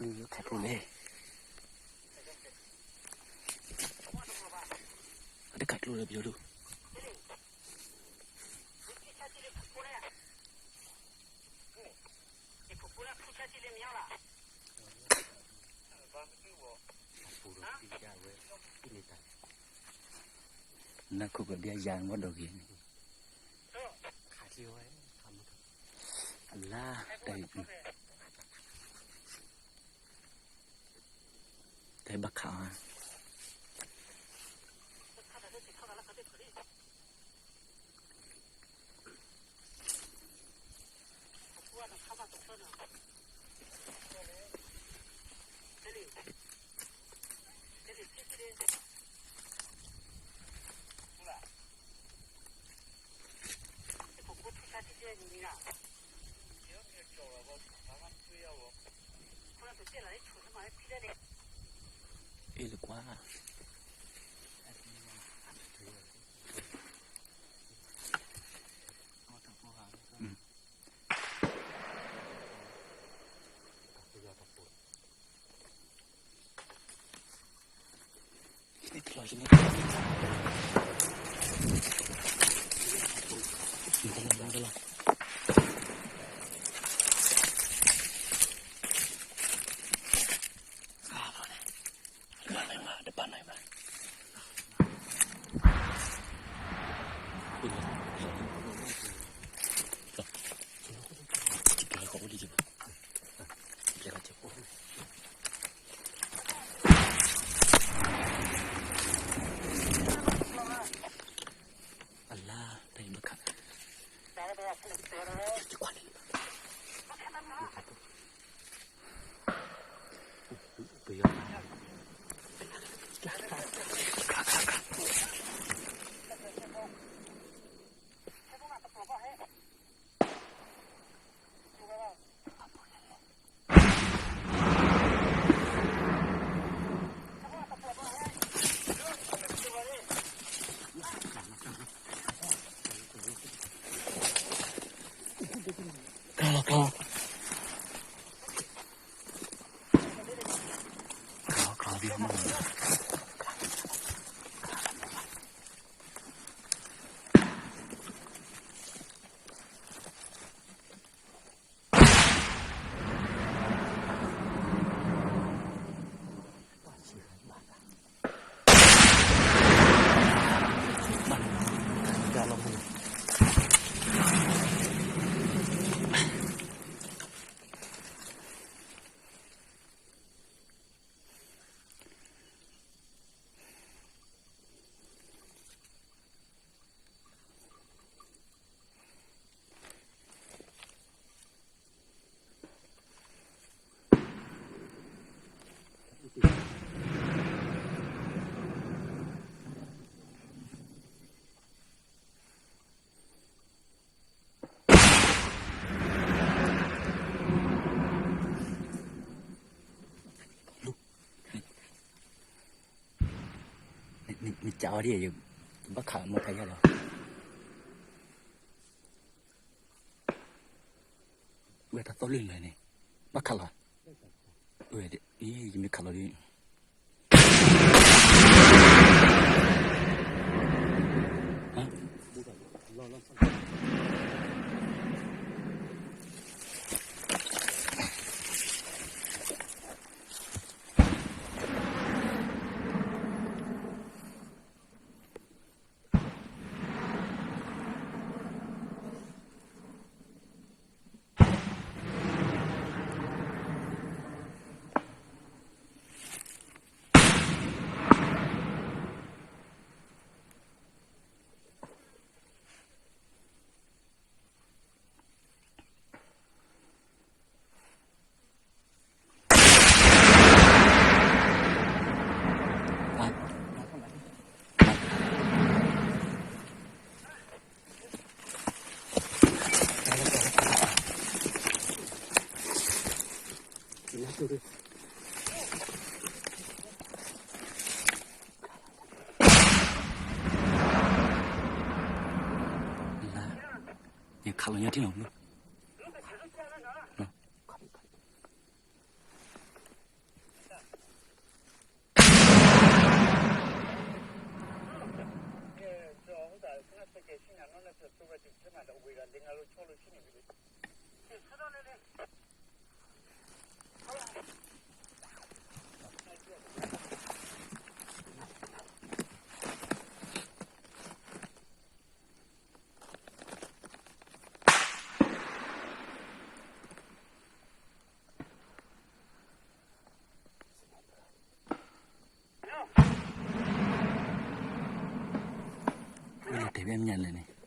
ခးကျိလဲၣ်, အတခးကျိလၢပယီၤဒိၣ်, နၢ်ခိၣ်ကဘျါယၤဝဲဒီးဂ့ၤန့ၣ်, အလါ, တၢ်ဘၣ်ခးအီၤ အ့ၣ်လၢကွၢ်, အလါ, တၢ်အံၤဘၣ်ခး, နကးအီၤဒ်အံၤ, ဘၣ်ခးမ့ၢ်ခးယၤလီၤ, ဝဲတၢ်သီၣ်လၢလၢ်န့ၣ်, ဘၣ်ခးလီၤ, ယမ့ၢ်ခးလီၤဒ် ယခးလီၤညီထံၣ်လီၤမုၢ်, လၢ တဲဘၣ်မညါလဲၣ်န့ၣ်